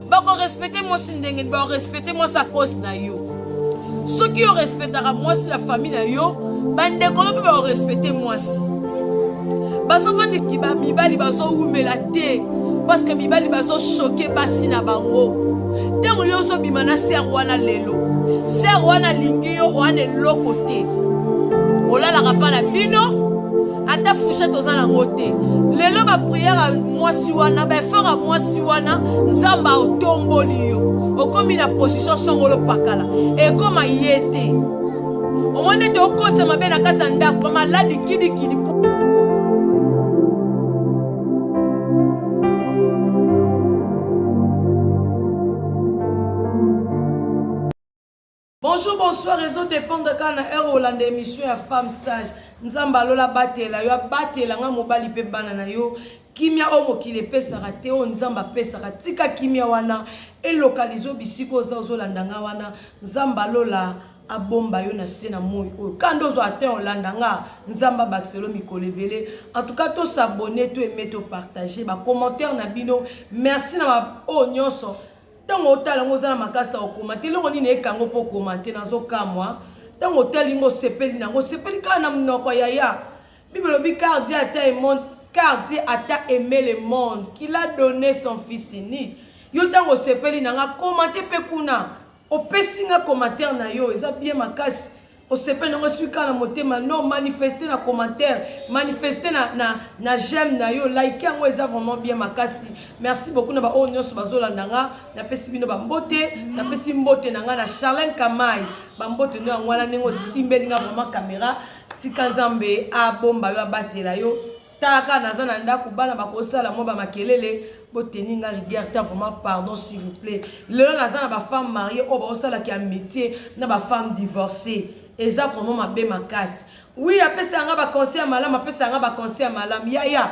Bako respecter mwasi ndenge nini? Bako respecter mwasi à cause na yo. Soki yo respectaka mwasi na famille na yo, bandeko no mpe bako respecter mwasi. Bazofandisi ba mibali bazowumela te parce que mibali bazochoke basi na bango. Ntango yo ozobima na sere wana lelo, sere wana alingi yo wana eloko te, olalaka mpa na bino ata fourchette oza nango te lelo bapriere ya mwasi wana baeffort ya mwasi wana nzambe otomboli yo okomi na position songolo pakala ekoma ye te omoni ete okotisa mabe na kati ya ndako bamaladi kidikidi. Bonjour, bonsoir, ezo dépendre kaka na heure olanda émission ya femme sage. Nzambe alola abatela yo, abatela nga mobali mpe bana na yo. Kimia oyo mokili epesaka te, oyo Nzambe apesaka. Tika kimia wana elokalize bisika oza ozolanda nga wana. Nzambe alola abomba yo na se na moi oyo. Kanda ozwa atteint olanda nga, Nzambe abakiselo mikolo ebele. En tout cas, to s'abonner, to aimer, to partager ba commentaires na bino. Merci na ba oyo nyonso. Ntango otala yango oza na makasi ya kokoma te, eloko nini ekanga mpo okoma te? Nazokamwa ntango otali ngo osepeli na yango, osepeli kaka na monoko ya yaya. Bible elobi car Dieu a tant aimé, car Dieu a tant aimé le monde qu'il a donné son fils unique. Yo ntango osepeli na nga, komante mpe kuna opesi nga commentaire na yo, eza bien makasi. Osepeli nango esui kaka na motema non, manifeste na commentaire, manifeste na, na, na j'aime na yo, like yango eza vraiment bien makasi. Merci beaucoup na baoyo nyonso bazolanda nga, napesi bino bambote, napesi mbote na nga na Charlène Kamai, bambote no yango wana ndenge osimbeli nga vraiment camera. Tika Nzambe abomba yo, abatela yo. Tala kaka naza na ndako, bana bakosala mwa ba makelele, boteni nga rigueur te vraiment, pardon s'il vous plaît. Lelo naza na ba femme mariée oyo baosalaki amitié na ba femme divorcée, eza vraiment mabe makasi. Oui, apesa nga ba conseil ya malamu, apesa nga ba conseil ya malamu. Yaya,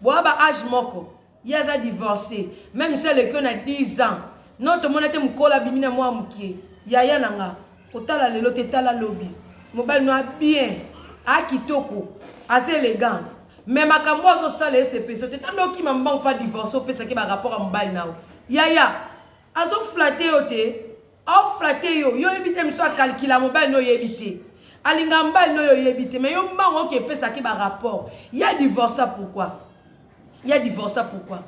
boa ba age moko, ye aza divorcé, même si aleki yo na 10 ans. Non, tomona te mokolo abimi na mwa mokie. Yaya na nga, kotala lelo te, tala lobi. Mobali no a bien, a kitoko, aza élégante. Mais makambo azosala esepesi te. Tando okima mbangu pa divorce opesaki ba rapport ya mobali na yo. Yaya, azo flatter yo te. Ao flatter yo, yo oyebi te miso akalkila mobali no oyebi te. Alinga mobali no yo oyebi te, mais yo mbangu oke epesaki ba rapport. Ya divorce pourquoi? Ya divorce pourquoi?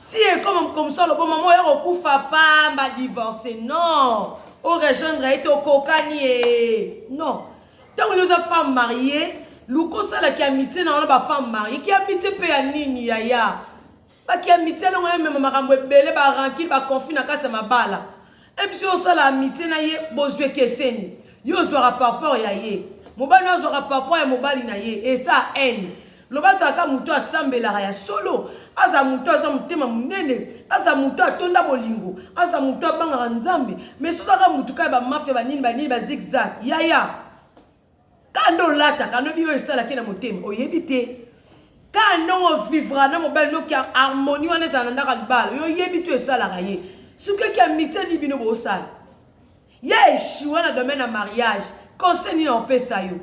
Ti ekoma comme ça lobo mama oya kokufa pamba divorce non. O rejoindre ye te okokani ye. Non. Ntango yo oza femme mariée, luka osalaki amitié na wana ba femme mariée. Ki amitié mpe ya nini yaya? Baki amitié nango emema makambo ebele, ba rancune, ba conflit na kati ya mabala. Et puis osala amitié na ye bozwi ekeseni. Yo ozwaka par rapport ya ye. Mobali no azwaka par rapport ya mobali na ye. Et ça haine. Loba azalaka moto asambelaka ya solo, aza moto aza motema monene, aza moto atonda bolingo, aza moto abangaka Nzambe. Mais soki azalaka moto kaka ba mafia ba nini ba nini ba zigzag, yaya kaka nde olataka nobi oyo esalaki na motema oyebi te. Kaka ndongo ovivra na mobali noki harmonie wana ezala na ndako ya libala, yo oyebi te esalaka ye. Soki oki amitié nini bino bosala? Ye echoue na domaine ya mariage, conseil nini opesa yo?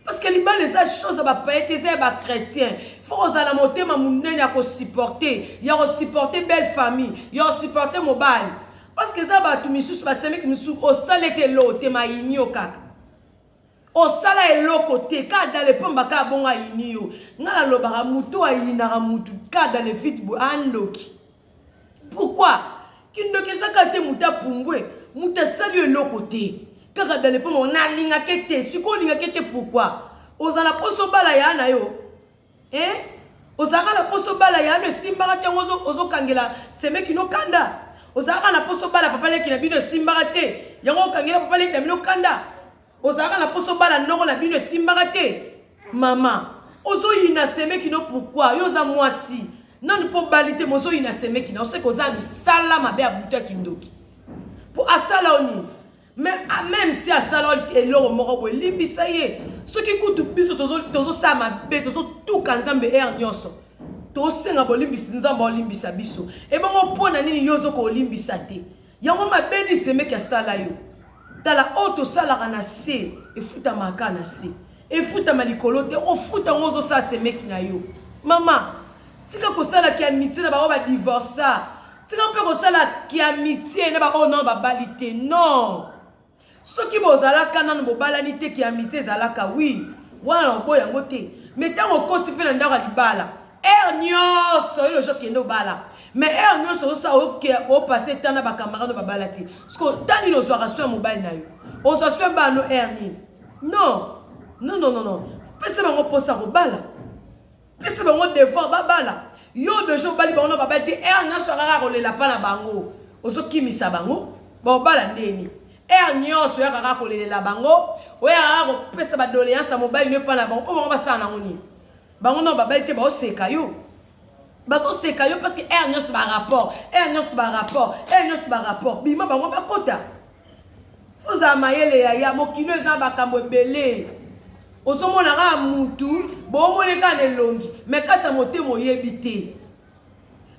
Parce que libala eza chose ya bapaye te, eza ya bachrétien. Faut kozala na motema monene ya kosupporter, ya kosupporter belle famille, ya kosupporter mobali. Parce que eza bato misusu basemeki misusu osala ete eloko te mayini yo kaka. Osala eloko te kaka dans le pamba kaka bongo ayini yo. Nga nalobaka moto ayinaka motu kaka dans le vide boye andoki. Pourquoi? Kindoki eza kaka te moto apumbwe, moto asali yo eloko te. Kaka dans le pamba nalingaka te, sikoyo olingaka te pourquoi? Ozala mposa obala ya na yo. Eh? Ozalaka na mposa obala ya no esimbaka te yango ozokangela semeki no kanda. Ozalaka na mposa obala papa leki na bino esimbaka te yango okangela papa leki na bino kanda. Ozalaka na mposa obala noko na bino esimbaka te. Mama, ozoyina semeki no pourquoi? Yo oza mwasi. Nanu mpo obali te, mozoyina semeki na oseke oza misala mabe ya butu ya kindoki. Po asala yo nini? Mais même si asala eloko moko boye, limbisa ye. Soki kutu biso tozosala mabe, tozotuka Nzambe heure nyonso, tosenga bolimbisi, Nzambe olimbisa biso. Ebongo mpo na nini yo ozoka olimbisa te? Yango mabe nini semeki asala yo? Tala oyo tosalaka na se efutamaka na se, efutama likolo te. Ofuta yango ozosala semeki na yo. Mama, tika kosalaki amitié na bango ba divorça. Tika mpe kosala kiamitie na baoyo nano babali te. Non, soki bozalaka nano bobalani te, kiamitie ezalaka oui, wana na oboya yango te. Mais ntango okoti mpe na ndako ya libala, heure nyonso yo lojo okende obala, mais heure nyonso ozosala opasse temps na bacamarade oyo babala te. Siko ntango nini ozwaka soin ya mobali na yo? Ozwa soin bana no heure nini? Non, non, non, non, non. Pesa bango mposa kobala, pesa bango devoir babala. Yo deja obali, bango na babali te. Heure nyonso kaka kolela mpa na bango, ozokimisa bango baobala ndeni. Heure nyonso oyaka kaka kolelela bango, oyaka kaka kopesa badoléance ya mobali no epa na bango, mpo bango basala nango nini? Bango nao babali te, baoseka yo, bazoseka yo parce que heure nyonso barapport, heure nyonso barapport, heure nyonso barapport. Bima bango bakota. Ozala mayele yaya, mokili eza makambo ebele. Ozomona kaka mutu, boomoni kaka na elongi, mais kati ya motema oyebi te.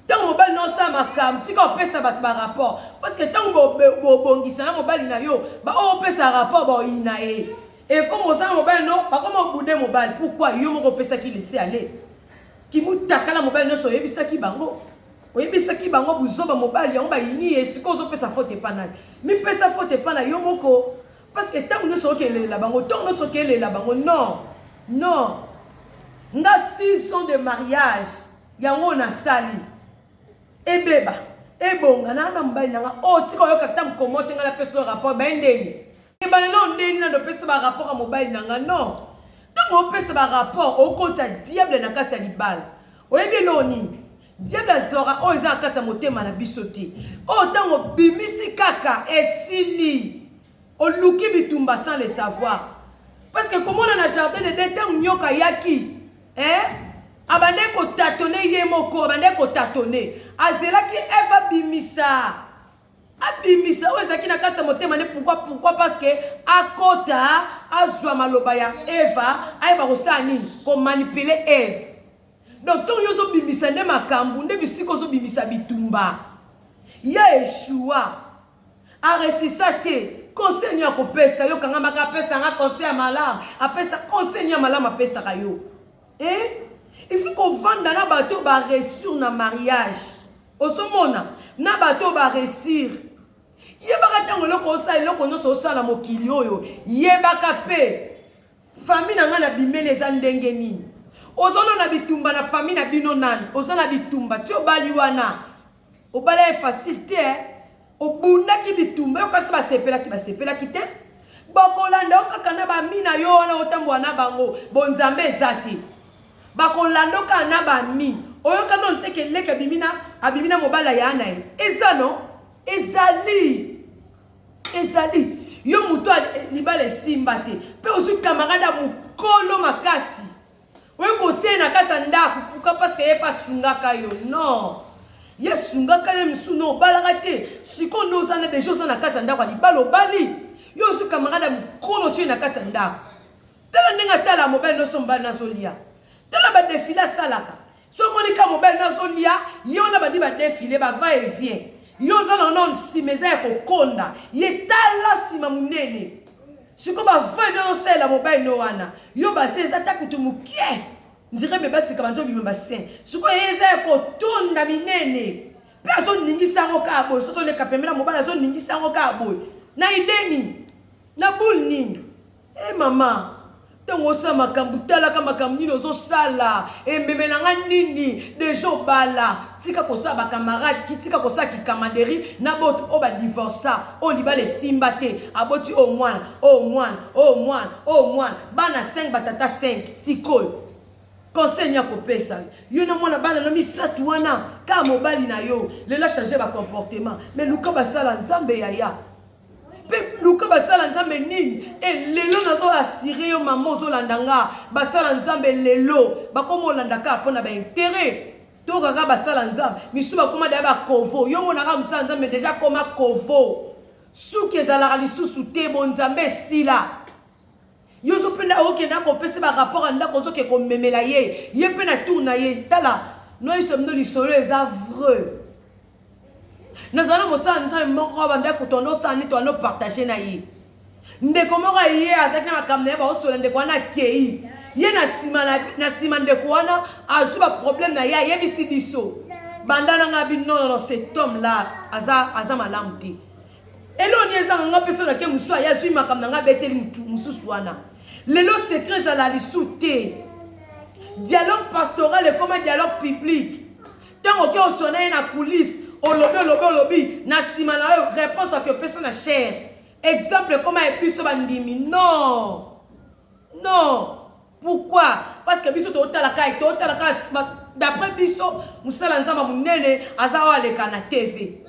Ntango mobali na osala makambo, tika opesa bato barapport, parce que ntango bobongisa na mobali na yo, baoyo opesa rapport baoyina ye. Ekoma osala mobali no, bakoma obude mobali. Pourquoi? Yo moko opesaki laisser aller kimutakala mobali nyonso, oyebisaki bango, oyebisaki bango buzoba mobali yango, bayini ye. Sikoyo ozopesa faute epa nani? Mipesa faute epa na yo moko, parce que ntango nyonso okelela bango, ntango nyonso okelela bango. Non, non, nga 6 ans de mariage yango nasali, ebeba ebonga na na mobali na nga. Oyo tika oyoka ata mokomo te, nga napesa oyo rapport baye ndeni ebana nao ndeni na ndopesa barapport ya mobali na nga. Non, ntango opesa barapport, okota diable na kati ya libala. Oyebi eloko nini diable azwaka? Oyo eza na kati ya motema na biso te. Oyo ntango obimisi kaka, esili, oluki bitumba sans le savoir. Parce que komona na jardin d'Eden, ntango nyoka ayaki, eh? Abandaki kotâtonner ye moko, abandaki kotâtonner, azelaki Eve abimisa, abimisa oyo ezalaki na kati ya motema nde. Pourquoi? Pourquoi? Parce que akota, azwa maloba ya Eva, ayeba kosala nini? Komanipuler Eve. Donc ntango yo ozobimisa nde makambo nde bisika ozobimisa bitumba ya eshua aresisa te. Conseil nini akopesa yo? Kangamaka, apesanga conseil ya malamu, apesa conseil ya malamu apesaka yo, eh? Il faut kovanda na bato baréussir na mariage. Ozomona na bato oyo baréussir, yebaka ntango eloko osala, eloko nyonso osala mokili oyo, yebaka mpe famille na ngai na bimeli eza ndenge nini. Ozonona bitumba na famille na bino nani oza na bitumba ti obali wana, obala ye facile te, eh? Obundaki bitumba yo, kasi basepelaki, basepelaki te. Bakolanda yo kaka na bami na yo wana otambola na bango, bonzambe eza te. Bakolanda yo kaka na bami. Oyoka nano te ke leki abimi na, abimi na mobali aya na ye? Eza no, ezali, ezali. Yo moto libala esimba te, mpe ozwi camarade ya mokolo makasi, oyo kotie na kati ya ndako. Pourquoi? Parce que ye mpe asungaka yo. Non, ye asungaka ye misu no, obalaka te. Sikoyo nde oza na deja, oza na kati ya ndako ya libala, obali, yo ozwi camarade ya mokolo, otie na kati ya ndako. Tala ndenge atala mobali nyonso, mobali nazolia. Tala badéfilé asalaka. So omoni ka mobali nazolia, ye wana bandi badéfilé, bava et vient. Yo oza na nano nsima eza ya kokonda ye. Tala nsima monene. Sikoyo bava et vient ozosalela mobali no wana, yo base eza ta kutu mokie ndire be basika banzo bima basin. Sikoyo ye eza ya kotonda minene, mpe azoningisa yango kaka boye. Soki oleka pembeni ya mobali, azoningisa yango kaka boye na ideni na boule nini. E mama, ntango osala makambo, talaka makambo nini ozosala, ememe na nga nini. Deja obala, tika kosala bacamarade, tika kosala kicamaraderie na boto oyo badivorça, oyo libala esimba te, aboti oyo mwana, oyo mwana, oyo mwana, oyo mwana, bana 5, batata 5. Sikoyo conseil nini akopesa yo na mwana, bana no misato wana? Kaka mobali na yo lelo achange bacomportement, mais luka basala Nzambe yaya, mpe luka basala Nzambe nini. E lelo nazo assurer yo, mama ozolanda nga, basala Nzambe lelo bakoma olanda kaka mpo na baintérêt to kaka basala Nzambe misu bakoma daya bakovo. Yo monaka mosala Nzambe deja koma kovo, suki ezalaka lisusu te, bonzambe esila. Yo ozopenda okenda kopesa barapport ya ndako, ozoke komemela ye, ye mpe na tour na ye. Tala, noyebisa bino lisolo eza vrai. Nazala na mosala Nzambe moko, bandako tondo osala nini, toando partage na ye. Ndeko moko ye azalaki na makambo na ye, baosola. Ndeko wana akei ye na nsima, na nsima ndeko wana azwi baproblème na ye, ayebisi biso. Banda na nga bi non non non, cet homme là aza aza malamu te. Eloni ezanga nga mpe so nake mosusu aye azwi makambo na nga abeteli mosusu wana. Lelo secret ezala lisu te. Dialogue pastoral ekoma dialogue public. Ntango oke oswana ye na coulisse, olobi olobi olobi, na nsima na yo réponse ake opesa na chaire. Exemple ekoma ya biso bandimi. Non. Non. Pourquoi? Parce que biso totala kai, totala ka d'après biso musala nzamba munene aza oyo aleka na TV.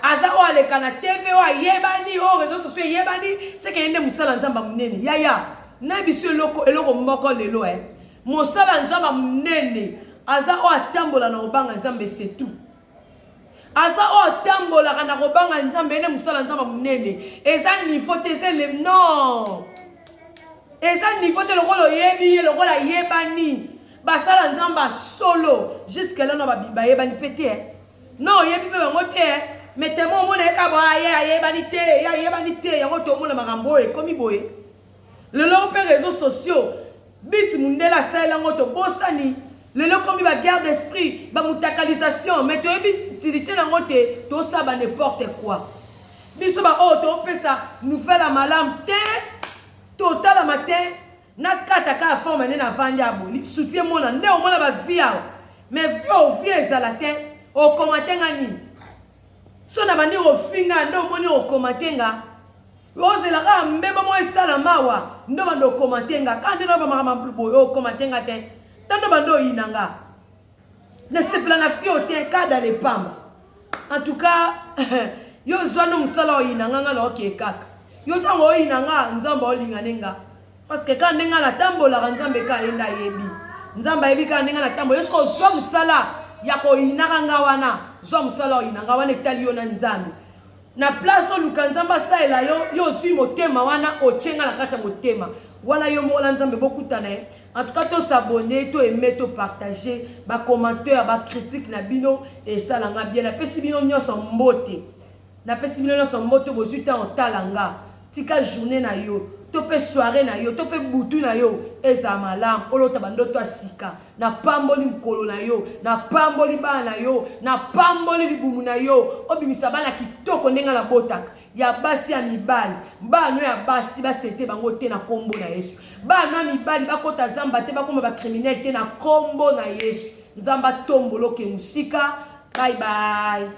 Aza oyo aleka na TV oyo ayebani, oyo réseaux sociaux eyebani, c'est que ye nde musala nzamba munene. Yaya, na biso eloko eloko moko lelo eh. Mosala nzamba munene aza oyo atambola na kobanga Nzambe, c'est tout. Aza oyo atambolaka na kobanga Nzambe, ye nde mosala nzambe monene. Eza niveau te, eza ele non, eza niveau te. Lokola oyebi ye, lokola ayebani, basala nzambe solo jusque là na bayebani mpe te. Non, oyebi mpe bango te, mais temo omona ye kaka aye ayebani te, ye ayebani te. Yango tomona makambo oyo ekomi boye lelo mpe réseaux sociaux biti mundele asalela yango, tobosani. Lelo ekomi baguerre d'esprit, bamutakalisation, mais toyebi utilité nango te. Tosala ba n'importe quoi. Biso baoyo topesa nouvelle ya malamu te, totalama te. Nakata kaka forme nde navandi ya boye, soutien mona nde omona bavie awa, mais vie oyo vie ezala te. Okoma te nga nini so na bandi kofinga nde omoni okoma te nga. Ozela kaka mbeba moko esalama awa nde bando okoma te nga. Kaka nde nabamaka boye, okoma te nga te. Tando bando oyina nga, nasepela na fio te kada lepamba. En tout cas, yo ozwa no mosala oyina nga, nga na okee kaka yo. Ntango oyina nga, Nzambe olinga ne nga, parce que kaka ndenge natambolaka, Nzambe kaka ye nde ayebi. Nzambe ayebi kaka ndenge natambola. Yo soki ozwa mosala ya koyinaka nga wana, zwa mosala oyina nga wana, etali yo na Nzambe. Na place oluka Nzambe asalela yo, yo ozwi motema wana, otie nga na kati ya motema wana. Yo moko na Nzambe bokutana ye. En tout cas, tos'abonner, toaimer, topartager, bacommentaire, bacritique na bino esalanga bien. Napesi bino nyonso mbote, napesi bino nyonso mbote. Bozwi ntango otala nga, tika journée na yo to mpe soirée na yo to mpe butu na yo ezala malamu, olota bandoto ya sika. Napamboli mokolo na yo, napamboli bana na yo, napamboli libumu na yo, obimisa bana kitoko ndenge nabotaka, ya basi, ya mibali. Bana ya basi basete bango te na nkombo na Yesu. Bana ya mibali bakɔta zamba te, bakóma bacriminel te na nkombo na Yesu. Nzambe atomboloke mosika. Bye bye.